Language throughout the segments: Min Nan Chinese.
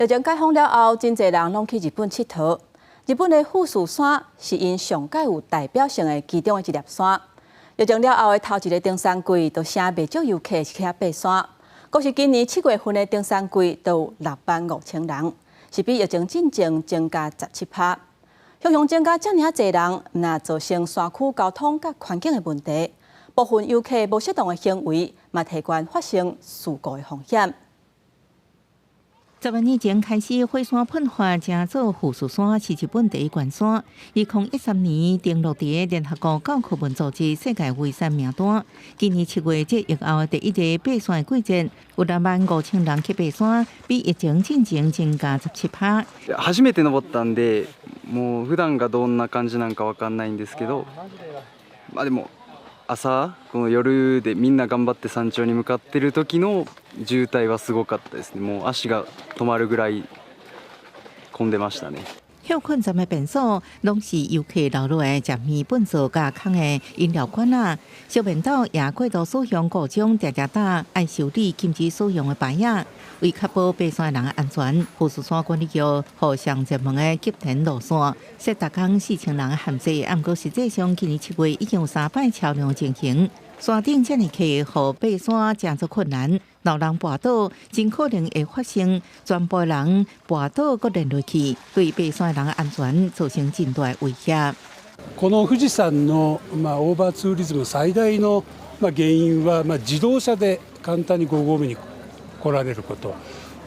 疫情解封了後，真濟人攏去日本𨑨迌。日本的富士山是𪜶上蓋有代表性的其中的一粒山。疫情了後的頭一个登山季，就誠袂少遊客去遐爬山。閣是今年7月份的登山季，就有6萬5千人，是比疫情進前增加17趴。常常增加遮爾濟人，毋但造成山區交通佮環境的問題，部分遊客無適當的行為，嘛提懸發生事故的風險。10年前開始，火山噴發，成做富士山是日本第一懸山。2013年登錄佇聯合國教科文組織世界遺產名單。今年7月，這疫後第一個爬山的季節，有6萬5千人去爬山，比疫情進前增加17趴。初めて登ったんで、もう普段がどんな感じなんかわかんないんですけど、まあでも朝この夜でみんな頑張って山頂に向かってる時の渋滞はすごかったですね。もう足が止まるぐらい混んでましたね。歇睏站的便所攏是遊客留落來食麵糞埽佮空的飲料罐仔，小便斗也過度使用故障，定定打愛修理禁止使用的牌仔。為確保爬山的人的安全，富士山管理局予上熱門的急展路線設逐工4000人的限制，毋過實際上今年7月已經有三擺超量情形。山頂遮爾客，予爬山誠做困難，老人跋倒，真可能會發生全部人跋倒閣連落去，對爬山的人的安全造成真大的威脅。この富士山のまあオーバーツーリズム最大のまあ原因はまあ自動車で簡単に5合目に来られること。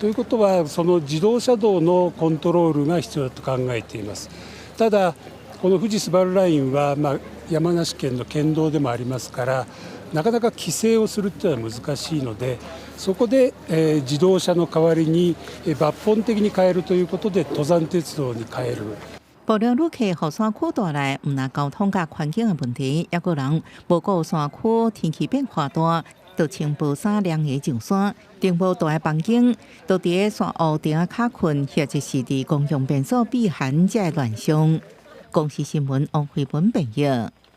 ということは、その自動車道のコントロールが必要だと考えています。ただ、この富士スバルラインはまあ山梨県の県道でもありますから、なかなか規制をするっていうのは難しいので、そこで、自動車の代わりに抜本的に変えるということで、登山鉄道に変える。部落旅客予山區帶來毋但交通佮環境的問題，猶閣人無顧山區天氣變化大，就穿薄衫涼鞋上山，頂無大的房間，都佇山屋頂仔跤睏，或者是佇公共便所避寒，這亂象。公視新聞王慧文編譯。